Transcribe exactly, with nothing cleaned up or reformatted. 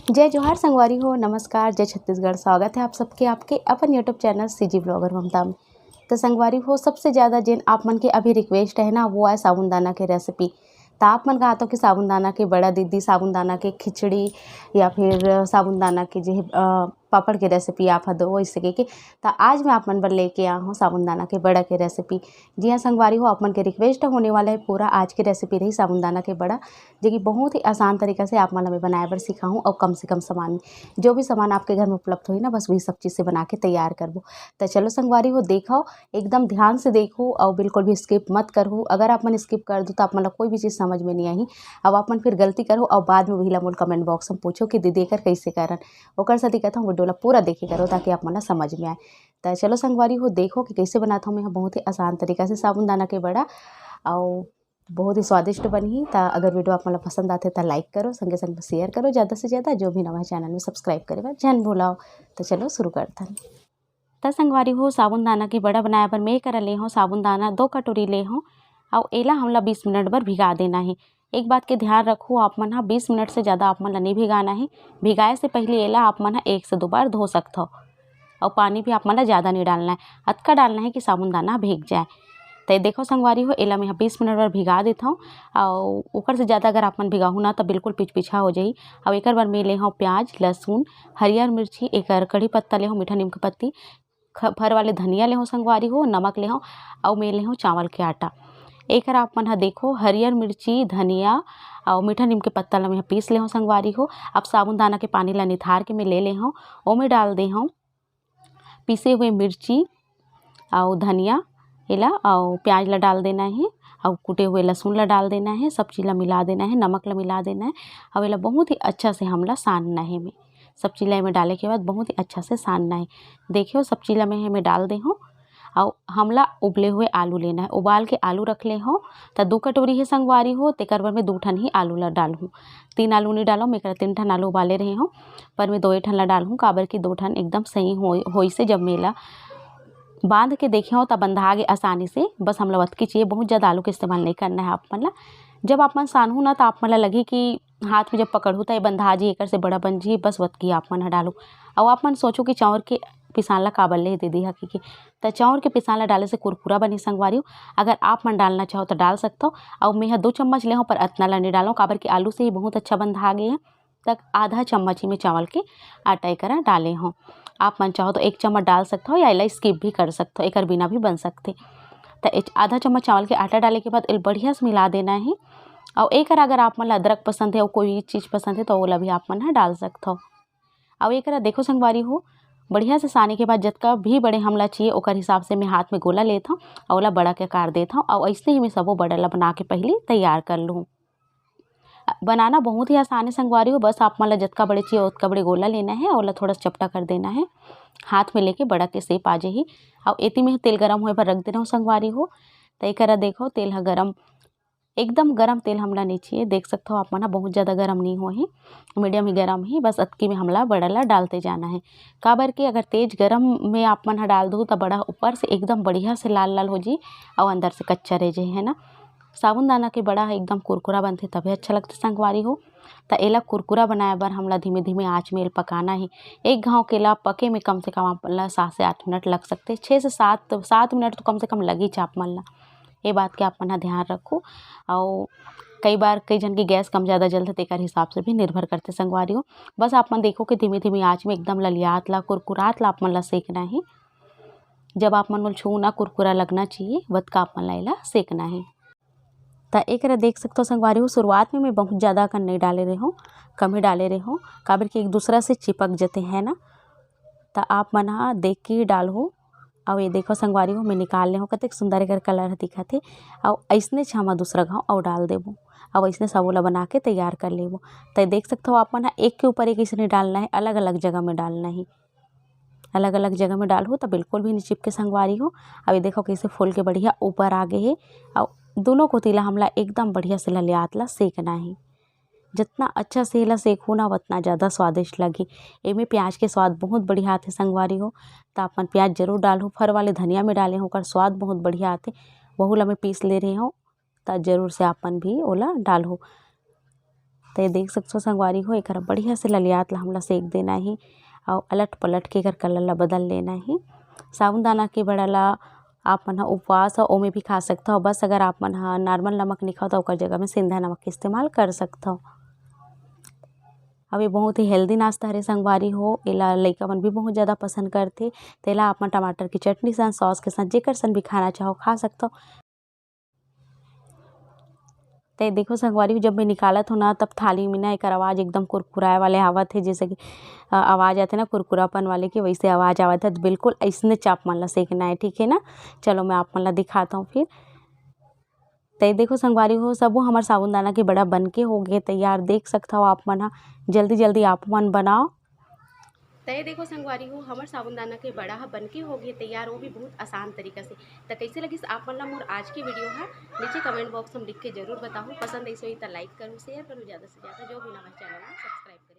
जय जोहार संगवारी हो, नमस्कार, जय छत्तीसगढ़। स्वागत है आप सबके आपके अपन YouTube चैनल सीजी ब्लॉगर ममता में। तो संगवारी हो, सबसे ज़्यादा जेन आप मन के अभी रिक्वेस्ट है ना, वो आए साबुनदाना के रेसिपी। तो आप मन कहत हो कि साबुनदाना के बड़ा दीदी, साबुनदाना के खिचड़ी या फिर साबुनदाना के जे अ, पापड़ के रेसिपी आप ह दो, वैसे के, के। तो आज मैं आप मन बर लेके आ हूँ साबुनदाना के बड़ा के रेसिपी। जी हाँ संगवारी हो, आप मन के रिक्वेस्ट होने वाला है पूरा। आज के रेसिपी रही साबुनदाना के बड़ा, जो कि बहुत ही आसान तरीका से आप मन ला मैं बनाए बर सिखाहूँ। और कम से कम सामान में, जो भी सामान आपके घर में उपलब्ध होही ना, बस वही सब चीज़ से बना के तैयार करबो। तो चलो संगवारी हो, देखो, एकदम ध्यान से देखो और बिल्कुल भी स्किप मत करहू। अगर आप मन स्किप कर दो तो आप मन ला कोई भी चीज़ समझ में नहीं आही। अब आप मन फिर गलती करो और बाद में वही ला मोल कमेंट बॉक्स में पूछो कि दीदी एकर कैसे करन। ओकर सेती कहत हूँ वीडियो ला पूरा देखे करो, ताकि आप मन ला समझ में आए। त चलो संगवारी हो, देखो कि कैसे बनात हूँ मैं ह बहुत ही आसान तरीका से साबुनदाना के बड़ा, और बहुत ही स्वादिष्ट बनही। त अगर वीडियो आप मन ला पसंद आथे त लाइक करो, संगे संग शेयर करो ज़्यादा से ज़्यादा। जो भी नवा चैनल में सब्सक्राइब करे बर झन भुलाओ। त चलो शुरू करथन। त संगवारी हो, साबुनदाना के बड़ा बनाए बर मैं करा ले हूँ साबुनदाना दो कटोरी ले हूँ, और एला हमला बीस मिनट बर भिगा देना है। एक बात के ध्यान रखो, आप मन ह बीस मिनट से ज़्यादा आप मन ला नहीं भिगाना है। भिगाए से पहले एला आप मन ह एक से दो बार धो सकथो, और पानी भी आप मन ला ज़्यादा नहीं डालना है, अतका डालना है कि साबुनदाना भीग जाए। तो ये देखो संगवारी हो, एला मैं ह बीस मिनट बर भिगा देथव, और ओकर से ज़्यादा अगर आप मन भिगाहू ना तो बिल्कुल पिचपिचा हो जाही। और एकर बर मैं ले हूँ प्याज, लहसुन, हरियर मिर्ची, एकर कढ़ी पत्ता ले हूँ, मीठा नीम के पत्ती, ख-, फर वाले धनिया ले हूँ संगवारी हो, नमक ले हूँ, और मैं ले हूँ चावल के आटा। एकर आप मन ह देखो, हरियर मिर्ची, धनिया और मीठा नीम के पत्ता ला मैं ह पीस ले हूँ संगवारी हो। अब साबुनदाना के पानी ला निथार के मैं ले ले हूँ, ओमे डाल दे हूँ पीसे हुए मिर्ची और धनिया, एला और प्याज ला डाल देना है, और कूटे हुए लहसुन ला डाल देना है। सब चीज़ ला मिला देना है, नमक ला मिला देना है, और एला बहुत ही अच्छा से हमला सानना है। मैं सब चीज़ ला एमे डाले के बाद बहुत ही अच्छा से सानना है। देखियो, सब चीज़ ला मैं एमे डाल दे हूँ। और हमला उबले हुए आलू लेना है, उबाल के आलू रख ले हो। त दू कटोरी हे संगवारी हो, तेकर बर मैं दू ठन ही आलू ला डालहूँ। तीन आलू नहीं डालो, मैं एकर तीन ठन आलू उबाले रहे हूँ, पर मैं दो ठन ला डालहूँ, काबर कि दो ठन एकदम सही होई, होई से जब मेला बांध के देखे हो त बंधा गे आसानी से। बस हमला वतकी चाहिए, बहुत ज़्यादा आलू के इस्तेमाल नहीं करना है आप मन ला। जब आप मन सानहू ना, त आप मन ला लगही कि हाथ में जब पकड़हू त ये बंधा जी, एकर से बड़ा बन जी, बस वतकी आप मन ह डालू। और आप मन सोचो कि चाउर के पिसान ला काबर ले दीदी ह कि, कि त चाउर के पिसान ला डाले से कुरकुरा बनी संगवारी हो। अगर आप मन डालना चाहो त डाल सकथो। और मैं ह दो चम्मच ले हूँ, पर अतना ला नहीं डालूँ, काबर कि आलू से ही बहुत अच्छा बंधा गे है। तक आधा चम्मच ही मैं चावल के आटा एकरा डाले हूँ। आप मन चाहो तो एक चम्मच डाल सकथो या एला स्किप भी कर सकथो, एकर बिना भी बन सकथे। त एच-, आधा चम्मच चावल के आटा डाले के बाद एल बढ़िया से मिला देना है। और एकर अगर आप मन ला अदरक पसंद है और कोई चीज़ पसंद है तो ओला भी आप मन ह डाल सकथो। और एकरा देखो संगवारी हो, बढ़िया से साने के बाद जतका भी बड़े हमला चाहिए ओकर हिसाब से मैं हाथ में गोला लेत हूँ और ओला बड़ा के आकार देत हूँ। और ऐसने ही मैं सबो बड़ा ला बना के पहले तैयार कर लूँ। बनाना बहुत ही आसान है संगवारी हो, बस आप मन ला जतका बड़े चाहिए ओतका बड़े गोला लेना है, ओला थोड़ा सा चपटा कर देना है, हाथ में लेके बड़ा के शेप आ जाही। और एती में तेल गरम होए बर रख दे रहूँ संगवारी हो। त एकरा देखो, तेल ह गरम, एकदम गरम तेल हमला नहीं चाहिए। देख सकथो आप मन ह, बहुत ज़्यादा गरम नहीं होही, मीडियम ही गरम ही। बस अतकी में हमला बड़ा ला डालते जाना है, काबर कि अगर तेज गरम में आप मन ह डाल दो त बड़ा ऊपर से एकदम बढ़िया से लाल लाल हो जी और अंदर से कच्चा रह जाही, है ना। साबुनदाना के बड़ा ह एकदम कुरकुरा बनथे, तभे अच्छा लगथे संगवारी हो। त एला कुरकुरा बनाए बर हमला धीमे धीमे आँच में एल पकाना हे। एक घाव के ला पके में कम से कम आप ला सात से आठ मिनट लग सकथे। छः से सात, सात मिनट तो कम से कम लगीच आप मन ला। ये बात के आप मन ह ध्यान रखो। और कई बार कई झन के गैस कम ज़्यादा जलथे, तेकर हिसाब से भी निर्भर करथे संगवारी हो। बस आप मन देखो कि धीमे धीमे आँच में एकदम ललियात ला, कुरकुरात ला आप मन ला सेकना हे। जब आप मन ल छू ना कुरकुरा लगना चाहिए, वतका आप मन ला एला सेकना हे। त एकरा देख सकथो संगवारी हो, शुरुआत में मैं बहुत ज़्यादा अकन नहीं डाले रहे हूँ, कम ही डाले रहे हूँ, काबर कि एक दूसरा से चिपक जते हैं ना। त आप मन ह देख के ही डालहू। अउ ये देखो संगवारी हो, मैं निकाल ले हूँ, कतेक सुंदर एकर कलर ह दिखत हे। अउ अइसने छामा दूसरा घाव अउ डाल देबो, अउ अइसने सबो ला बना के तैयार कर लेबो। त देख सकथो आप मन ह, एक के ऊपर एक अइसने डालना है, अलग-अलग जगह में डालना है। अलग-अलग जगह में डालहू त बिल्कुल भी नहीं चिपके संगवारी हो। अब ये देखो कैसे फूल के बढ़िया ऊपर आ गए हे। अउ दोनों कोती ला हमला एकदम बढ़िया से ललियात ला सेकना है। जितना अच्छा से एला सेकहू ना, उतना ज़्यादा स्वादिष्ट लगही। एमे प्याज के स्वाद बहुत बढ़िया आथे संगवारी हो। त अपन प्याज जरूर डालहू। फर वाले धनिया में डाले हूँ, ओकर स्वाद बहुत बढ़िया आथे। वहू ला मैं पीस ले रहे हूँ, त जरूर से अपन भी ओला डालहू। तो ये देख सकथो संगवारी हो, एकर बढ़िया से ललियात ला हमला सेक देना ही, और अलट पलट के एकर कलर ला बदल लेना ही। साबुनदाना के बड़ा ला आप मन ह उपवास हो, ओमे भी खा सकथो। बस अगर आप मन ह नॉर्मल नमक नहीं खाओ, तो ओकर जगह में सेंधा नमक के इस्तेमाल कर सकथो। अब ये बहुत ही हेल्दी नाश्ता हरे संगवारी हो, एला लइका मन भी बहुत ज़्यादा पसंद करथे। तेला आप मन टमाटर की चटनी सन, सॉस के साथ, जेकर सन भी खाना चाहो, खा सकथो। ते देखो संगवारी हो, जब मैं निकालत हो ना, तब थाली में ना एकर आवाज़ एकदम कुरकुराए वाले आवत हे, जैसे कि अ, आवाज़ आथे ना कुरकुरापन वाले की, वैसे आवाज़ आवत हे। तो बिल्कुल ऐसने चाप मन ला सेकना है, ठीक है ना। चलो मैं आप मन ला दिखाता हूँ फिर। ते देखो संगवारी हो, सबो हमर साबुनदाना के बड़ा बन के हो गए तैयार। देख सकत हो आप मन ह, जल्दी जल्दी आप मन बनाओ। तय देखो संगवारी हो, हमर साबुनदाना के बड़ा ह बन के हो गए तैयार, वो भी बहुत आसान तरीका से। त कैसे लगिस आप मन ला मोर आज की वीडियो ह, नीचे कमेंट बॉक्स में लिख के जरूर बताओ। पसंद ऐसे होई त लाइक करो, शेयर करो, ज़्यादा से ज़्यादा जो भी नवा चैनल है सब्सक्राइब करो।